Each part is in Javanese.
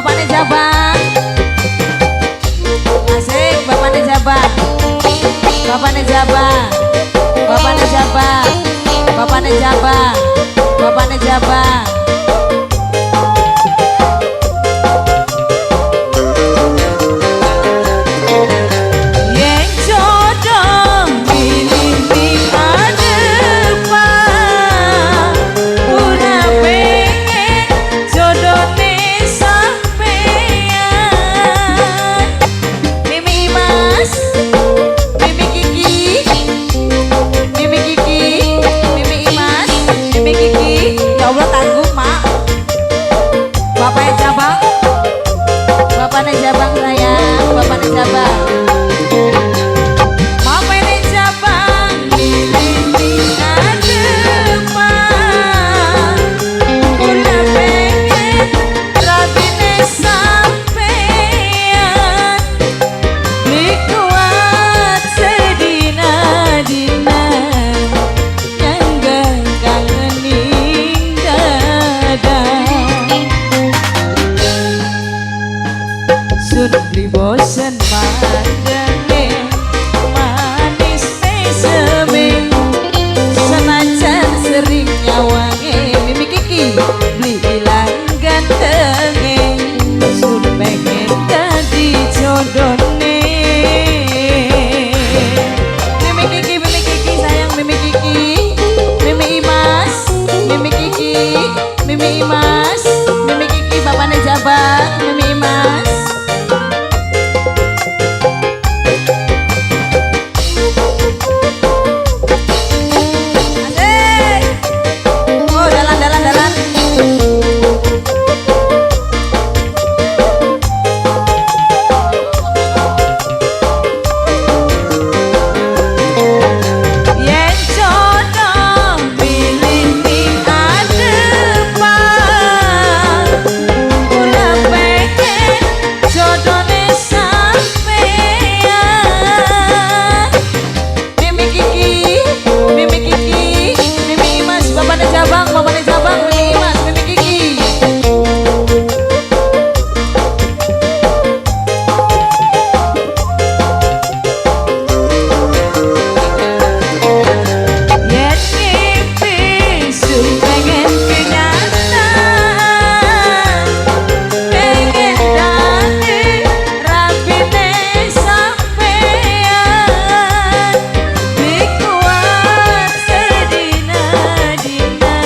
Bapaknya Jabang. Asik, bapaknya Jabang. Bapaknya Jabang. Bapaknya Jabang. Bapaknya Jabang. Bapaknya Jabang. Yen jodoh milih ning adepan, ora pengen jodohne sampean. Mimi Mas, Mimi Kiki, Mimi Kiki, Mimi Imas, Mimi Kiki. Ya Allah tanggung mak. Bapaknya Jabang, bapaknya Jabang sayang, bapaknya Jabang. Bapaknya Jabang milih ning adepan, kula pengen rabine sampean. Beli kuat sedina-dina, nyangga kangen ning dada. Sun beli bosen mandenge, manis meseme, senajan sering nyawange. Mimi Kiki beli ilang gantenge, sun pengen dadi jodone. Mimi Kiki, Mimi Kiki sayang, Mimi Kiki, Mimi Imas, Mimi Kiki, Mimi Imas, Mimi Kiki, bapaknya Jabang, Mimi Imas. Asik. Oh, dalan dalan dalan. Yen jodoh milih ning adepan, kula pengen jodone sampean. Mimi Kiki, Mimi Kiki, Mimi Imas, bapaknya Jabang, bapaknya Jabang, Mimi Imas, Mimi Kiki. Yen mimpi sun pengen kenyataan, pengen dadi rabine sampean. Beli kuat sedina-dina,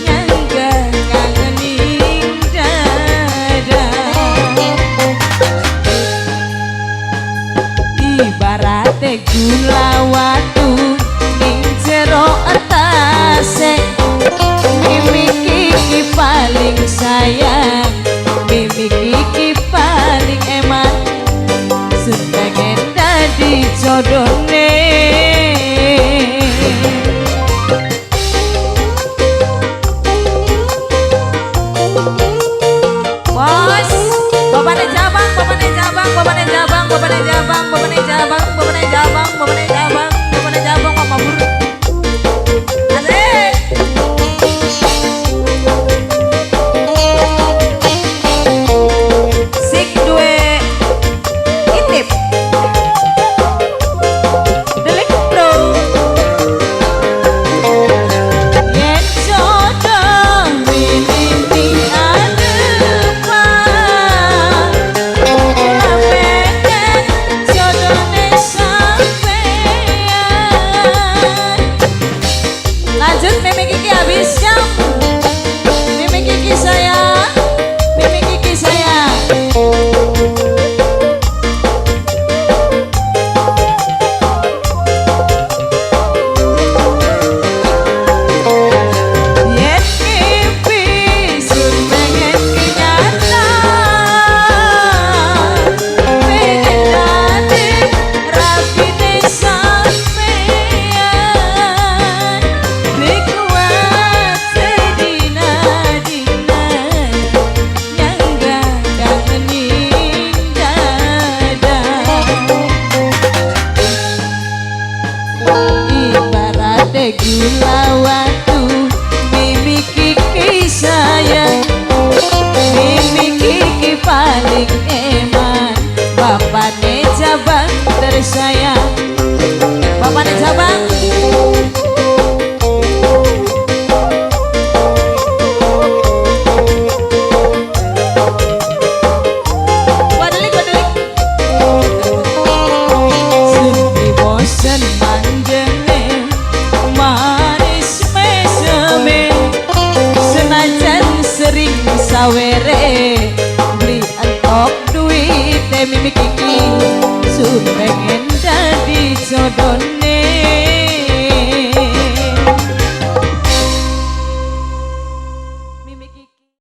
nyangga kangen ning dada. Ibarate gula watu ning jero entase, Mimi Kiki paling sayang, Mimi Kiki paling eman. Sun pengen dadi jodoh.